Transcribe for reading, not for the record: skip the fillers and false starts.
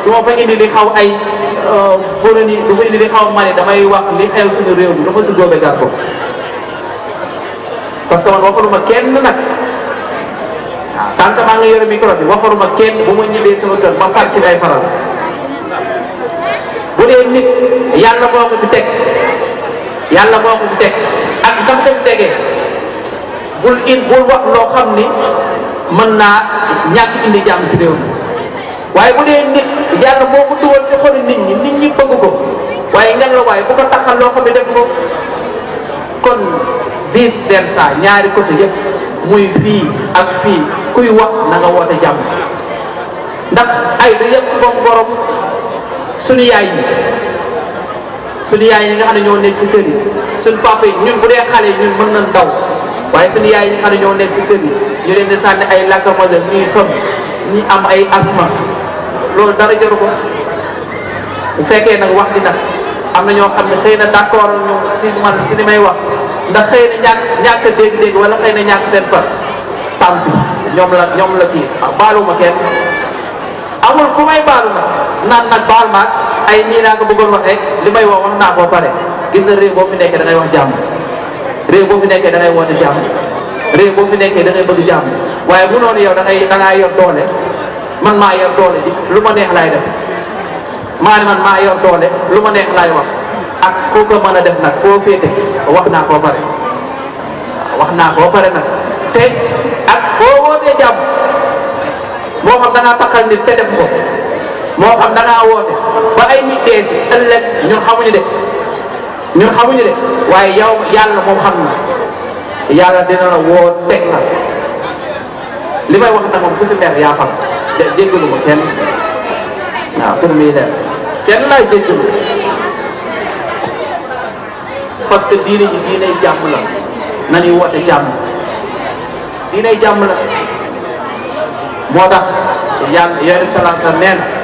du ma fa indi li xaw ay Burundi du fa indi li xaw Mali damay wax li xew suñu réew mi dama si góobe gar ko parce que man waxaluma kenn nag waaw tant que maa ngi yore micro bi waxaluma kenn bu ma ñibbee sama kër ma far ci ay faral bu dee nit yàlla moo ko fi teg yàlla moo ko fi teg ak dam ko fi tegee bul wax loo xam ni mën naa ñàkk indi jàmm si réew mi waaye bu dee nit yàlla moo ko dugal si xolu nit ñi bëgg ko waaye ngeen la waaye bu ko taxal loo xam ne def ko kon vice versa ñaari côté yëpp muy fii ak fii kuy wax na nga woote jàmm ndax ay du yëpp si bopp borom suñu yaay yi nga xam ne ñoo nekk si kër yi suñu papa yi ñun bu dee xale yi ñun mën nañ daw waaye suñu yaay yi nga xam ne ñoo nekk si kër yi ñu leen di sànni ay lacrymogène ñuy xam ñi am ay asma loolu dara jaru ko bu fekkee nag wax di nag am na ñoo xam ne xëy na d'accord ñu si li may wax ndax xëy na ñàkk dégg-dégg wala xëy na ñàkk seen far tàmp ñoom la kii baaluma kenn amul ku may baalu nag nag baal maag ay nii naa ko bëggoon wax rek li may wax naa koo pare gis na réew boo fi nekkee da ngay wax jàmm réew boo fi nekkee da ngay woote jàmm réew boo fi nekkee da ngay bëgg jàmm waaye bu noonu yow da ngaa yor doole man maa yor doole ji lu ma neex laay def man maa yor doole lu ma neex laay wax ak koo ko mën a def nag foo féete wax naa koo pare wax naa koo pare nag te ak foo wootee jàmm moo xam da ngaa taxal nit te def ko moo xam da ngaa woote ba ay nit dee si ëllëg ñun xamuñu de waaye yow yàlla moom xam na yàlla dina la woo teg la li may wax nag moom ku si mer yaa xam jéggalu ma kenn waaw pour muy dem kenn laay jéggalu parce que diine ji diiney jàmm la nañuy woote jàmm diiney jàmm la moo tax yàlla yonent bi sallallahu alayhi wa sallam nee na